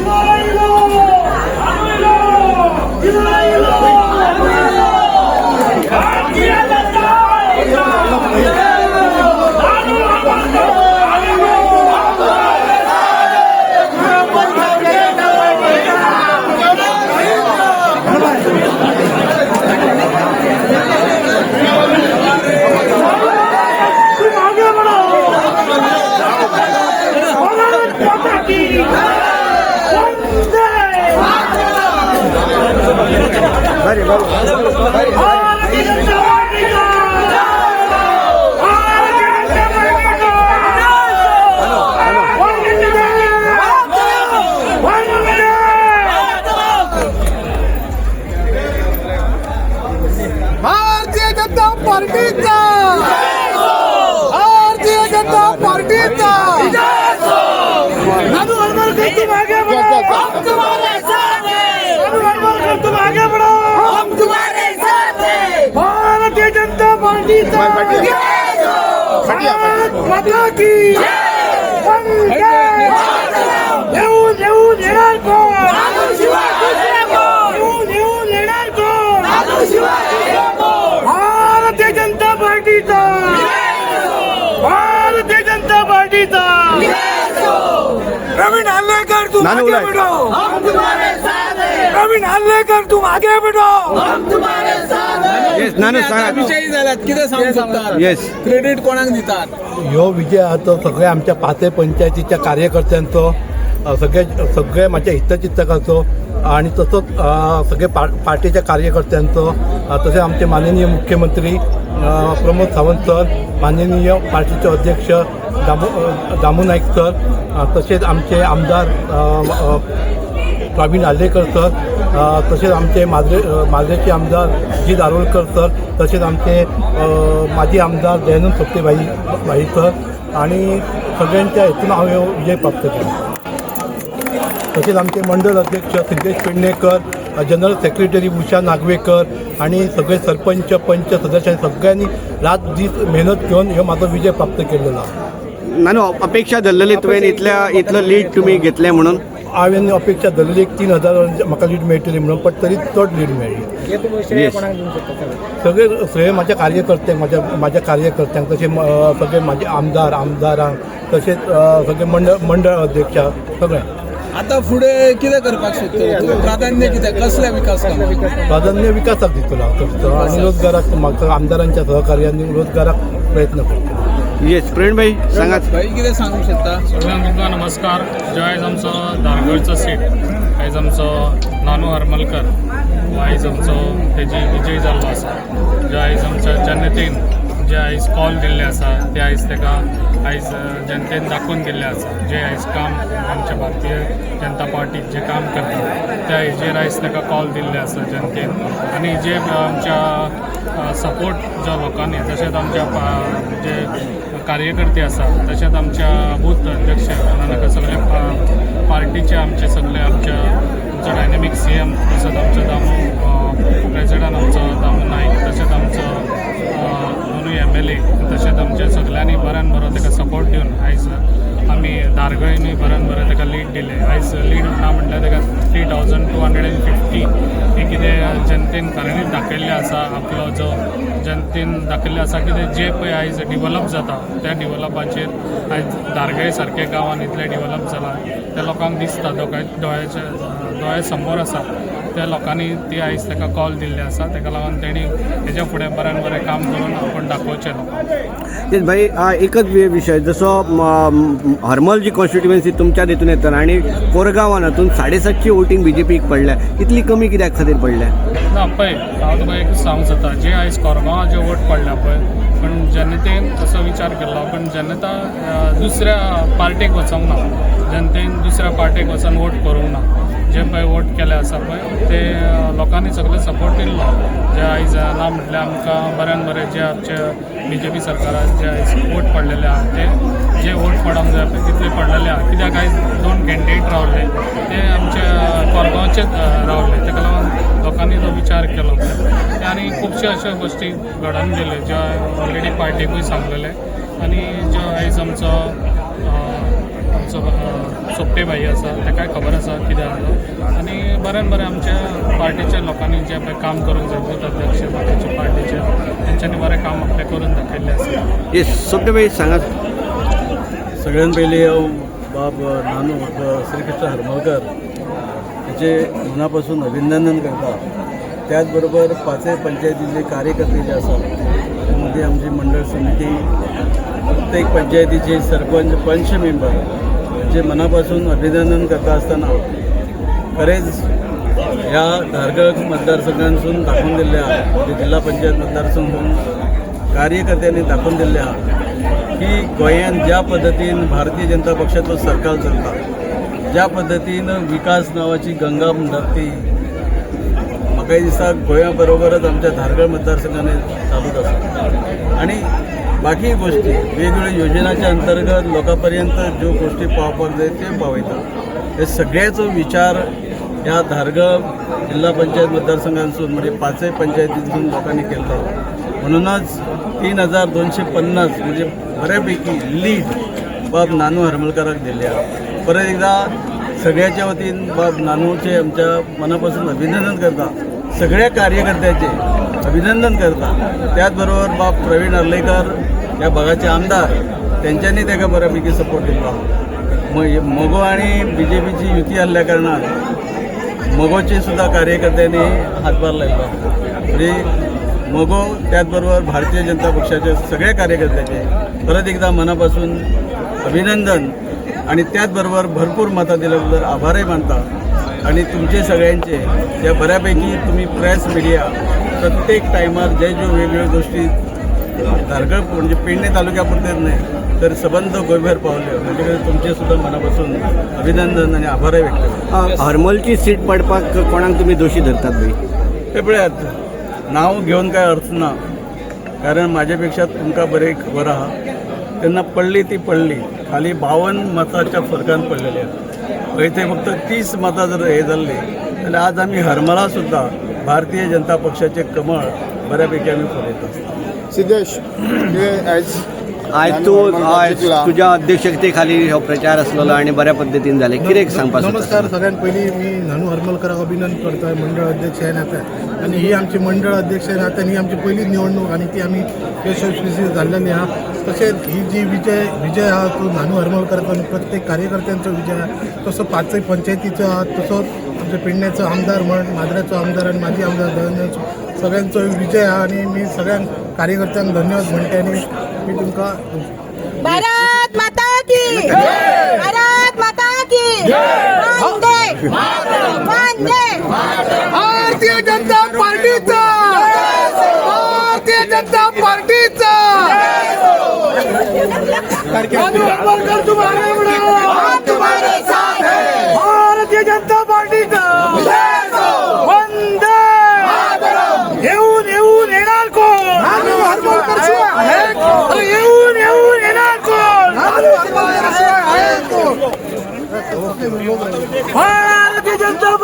तुम आगे बढ़ो। भारत माता की वंदे। भारतीय जनता पार्टी का, भारतीय जनता पार्टी का। वंदे, वंदे। भारतीय जनता पार्टीचा, भारतीय जनता पार्टीचा। नानू हरमलकर, तुम आगे बढ़ो। हम तुम्हारे साथ हैं। नानू हरमलकर, तुम आगे बढ़ो। हम तुम्हारे साथ हैं। भारतीय जनता पार्टी का। भारत माता की वंदे। येऊन येऊन येणार कोण? शिवाय दुसरे कोण? येऊन येऊन येणार कोण? शिवाय दुसरे कोण? भारतीय जनता पार्टीचा, भारतीय जनता पार्टीचा। प्रवीण आर्लेकर, तुम आगे बढ़ो। हम तुम्हारे साथ हैं। प्रवीण आर्लेकर, तुम आगे बढ़ो। हम तुम्हारे साथ हैं। येस नानू, सांगा। विजयी जाल्यात, कितें सांगूंक सोदतात? येस. क्रेडीट कोणाक दितात? ह्यो विजय आहा तो सगळ्या आमच्या पाचय पंचायतीच्या कार्यकर्त्यांचो, सगळे सगळे माझ्या हितचिंतकांचो आणि तसोच सगळे पार्टीच्या कार्यकर्त्यांचो, तसेच आमचे माननीय मुख्यमंत्री प्रमोद सावंत सर, माननीय पार्टीचे अध्यक्ष दामू नाईक सर, तसेच आमचे आमदार अ, अ, प्रवीण आर्लेकर सर, तसेच आमचे माजरेचे आमदार जी दारोलकर सर, तसेच आमचे माजी आमदार दयानंद सोपटे भाई भाई सर आणि सगळ्यांच्या हेतून हांव ह्यो विजय प्राप्त केलो। तसेच आमचे मंडळ अध्यक्ष सिद्धेश पेडणेकर, जनरल सेक्रेटरी उषा नागवेकर आणि सगळे सरपंच, पंच सदस्य, सगळ्यांनी रात दीस मेहनत घेवन ह्यो म्हाजो विजय प्राप्त केलेलो आसा। नानू, अपेक्षा धरलेली तुवें इतल्या इतलो लीड तुमी घेतले म्हणून? हांवें अपेक्षा धरलेली एक 3000 म्हाका लीड मेळटली म्हणून, पण तरी चड लीड मेळ्ळी। सगळे श्रेय माझ्या कार्यकर्त्यांक, माझ्या माझ्या कार्यकर्त्यांक, तशें सगळे माझे आमदार, आमदारांक, तशेंच सगळे मंडळ मंडळ अध्यक्ष सगळे। आतां फुडें कितें करपाक सोदतलो तूं? प्राधान्य कितें, कसल्या विकास कामाक? प्राधान्य विकासाक दितलो हांव चडसो आनी रोजगाराक। म्हाका आमदारांच्या सहकार्यान रोजगाराक प्रयत्न करतलो। येस, प्रवीण भाई, सांगात। भाई, कितें सांगूंक शकता? सगळ्यांक तुमकां नमस्कार। जो आयज आमचो धारगळचो सीट, आयज आमचो नानू हरमलकर हो आयज आमचो तेजी विजय जाल्लो आसा। जो आयज आमच्या जनतेन जे आयज कॉल दिल्ले आसा ते आयज ताका आयज जनतेन दाखोवन दिल्लें आसा। जे आयज काम आमच्या भारतीय जनता पार्टी जे काम करता त्या हेजेर आयज ताका कॉल दिल्ले आसा जनतेन। आनी जे आमच्या सपोर्ट जो लोकांनी, तशेंच आमच्या जे कार्यकर्ते आसा, तशेंच आमच्या बूथ अध्यक्ष नाका सगळे पार्टीचे आमचे सगळे आमच्या आमचो डायनेमीक सीएम, तसोच आमचो दामू प्रेजिडंट आमचो दामू नायक, तशेंच आमचो दोनूय एमएलए, तशेंच आमच्या सगळ्यांनी बऱ्यान बरो ताका सपोर्ट दिवन आयज आमी धारगळीनूय बऱ्यान बरें ताका लीड दिलें। आयज लीड ना म्हटल्यार ताका 3250 हें कितें जनतेन खऱ्यांनीच दाखयल्लें आसा। आपलो जो जनतेन दाखयल्लें आसा की ते जे पळय आयज डिवलप जाता त्या डिवलपाचेर आयज धारगळे सारक्या गांवान इतलें डिवलप जालां त्या लोकांक दिसता, दोळ्याच्या दोळ्या समोर आसा। त्या लोकांनी ती आयज ताका कॉल दिल्ले आसा। ताका लागून तेणी हेच्या फुडें बऱ्यान बरें काम करून आपूण दाखोवचें लोकांक। तेच भाई, एकच विशय, जसो हरमल जी कॉन्स्टिट्युएन्सी तुमच्या हितून येता आनी कोरगांवान हातून 750 वोटींग बीजेपीक पडल्या, इतली कमी कित्याक खातीर पडल्या? ना, पळय, हांव तुका एक सांगूंक जाता, जे आयज कोरगांवां जे वोट पडल्या पळय, पण जनतेन तसो विचार केल्लो, पण जनता दुसऱ्या पार्टेक वचोंक ना। जनतेन दुसऱ्या पार्टेक वचोन वोट करूंक ना। जे पळय वोट केले आसा पळय ते लोकांनी सगळे सपोर्ट दिल्लो। जे आयज ना म्हटल्यार आमकां बऱ्यान बरें जे आमचे बीजेपी सरकारान जे आयज वोट पडलेले आहा ते जे वोट पडोंक जाय पळय तितले पडलेले आहा, कित्याक आयज दोन कॅन्डिडेट रावले ते आमच्या कोरगांवचेच रावले। ताका लागून लोकांनी तो विचार केलो आनी खुबश्यो अश्यो गोश्टी घडोवन गेल्यो ज्यो ऑलरेडी पार्टीकूय सांगलेले। आनी ज्यो आयज आमचो आमचो सोपटे भाई आसा, ताकाय खबर आसा कितें आसा तो. आनी बऱ्यान बरें आमच्या पार्टीच्या लोकांनी जें पळय काम करूंक जाय, बूथ अध्यक्ष बाकीचे पार्टीचे, तेंच्यांनी बरें काम आपलें करून दाखयल्लें आसा. येस, सोपटे भाई सांगात. सगळ्यात पयलीं हांव बाब नानू श्रीकृष्ण हरमलकर हेचे मनापासून अभिनंदन करता. त्याच बरोबर पाचय पंचायतीचे कार्यकर्ते जे आसा, त्यामध्ये आमची मंडळ समिती, प्रत्येक पंचायतीचे सरपंच, पंच मेंबर जे मनापासून अभिनंदन करता आसतना खरेंच ह्या धारगळ मतदारसंघांसून दाखोवन दिल्लें आहा, म्हणजे जिल्हा पंचायत मतदारसंघ कार्यकर्त्यांनी दाखोवन दिल्लें आहा की गोंयांत ज्या पद्दतीन भारतीय जनता पक्षाचो सरकार चलता, ज्या पद्दतीन विकास नावाची गंगा म्हणटात ती म्हाका दिसता गोंया बरोबरच आमच्या धारगळ मतदारसंघाने चालूच आसा. आनी बाकी गोष्टी वेगवेगळ्या योजनाच्या अंतर्गत लोकां पर्यंत ज्यो गोष्टी पावपाक जाय ते पावयता. हे सगळ्याचो विचार ह्या धारगळ जिल्हा पंचायत मतदारसंघांसून म्हणजे पाचय पंचायतींतून लोकांनी केल्लो, म्हणूनच 3250 म्हणजे बऱ्यापैकी लीड बाब नानू हरमलकराक दिल्ली आहा. परत एकदा सगळ्याच्या वतीन बाब नानूचे आमच्या मनापासून अभिनंदन करता, सगळ्या कार्यकर्त्याचे अभिनंदन करता. त्याचबरोबर बाब प्रवीण आर्लेकर ह्या भागाचे आमदार, तेंच्यांनी ताका बऱ्यापैकी सपोर्ट दिल्लो आहा. मगो आनी बीजेपीची युती आसल्या कारणान मगोचे सुद्धा कार्यकर्त्यांनी हातभार लायलो. म्हणजे मगो त्याचबरोबर भारतीय जनता पक्षाचे सगळे कार्यकर्त्याचे परत एकदा मनापासून अभिनंदन आणि त्याचबरोबर भरपूर मतां दिल्याबद्दल आभारही मानता. आणि तुमचे सगळ्यांचे ज्या बऱ्यापैकी तुम्ही प्रेस मिडिया प्रत्येक टायमार जे ज्यो वेगवेगळ्यो गोष्टी धारगळ म्हणजे पेडणे तालुक्यापुरतेच नाही तर सबंद गोंयभर पावल्यो, म्हणजे तुमचे सुद्धा मनापासून अभिनंदन आणि आभारही व्यक्त करता. हरमलची सीट पडपाक कोणाक तुमी दोशी धरतात भाई? हे पळयात, नाव घेवन काय अर्थ ना, कारण माझ्यापेक्षा तुमकां बरें खबर आहा. तेन्ना पडली ती पडली, खाली 52 मताच्या फरकान पडलेली आहा. थंय ते फक्त 30 मतां जर हे जाल्ली जाल्यार आज आमी हरमला सुद्दां भारतीय जनता पक्षाचे कमळ बऱ्यापैकी आमी फुलयत आसता. सिद्धेश, तुवें आयज आयज तूं आयज तुज्या अध्यक्षतेखाली हो प्रचार आसलेलो आनी बऱ्या पद्दतीन जालें, कितें सांगपाक सोदता? नमस्कार. सगळ्यात पहिली मी नानू हरमलकराक अभिनंदन करतोय मंडळ अध्यक्ष ह्या नात्यान, आणि ही आमची मंडळ अध्यक्ष ह्या नात्यान ही आमची पहिली निवडणूक आणि ती आम्ही यशस्वी झालेली आहा. तशेंच ही जी विजय विजय आहा तो नानू हरमलकराचो आनी प्रत्येक कार्यकर्त्यांचो विजय आहा. तसो पाचय पंचायतीचो आहा, तसोच आमच्या पेडण्याचो आमदार म्हण, माद्र्याचो आमदार आनी माजी आमदार दयानंद, सगळ्यांचो विजय आहा. आणि मी सगळ्यांक कार्यकर्त्यांक धन्यवाद म्हणटा आनी मी तुमकां भारत माता की, भारत माता की, वंदे वंदे. भारतीय जनता पार्टीचा, भारतीय जनता पार्टीचा. नानू हरमलकर, तुम आगे बढ़ो, हम तुम्हारे साथ हैं. भारतीय जनता पार्टीचा. वंदे. येऊन येऊन येणार कोण? नानू हरमलकर शिवाय आहे कोण? अरे येऊन येऊन येणार कोण? नानू हरमलकर शिवाय आहे कोण? भारतीय जनता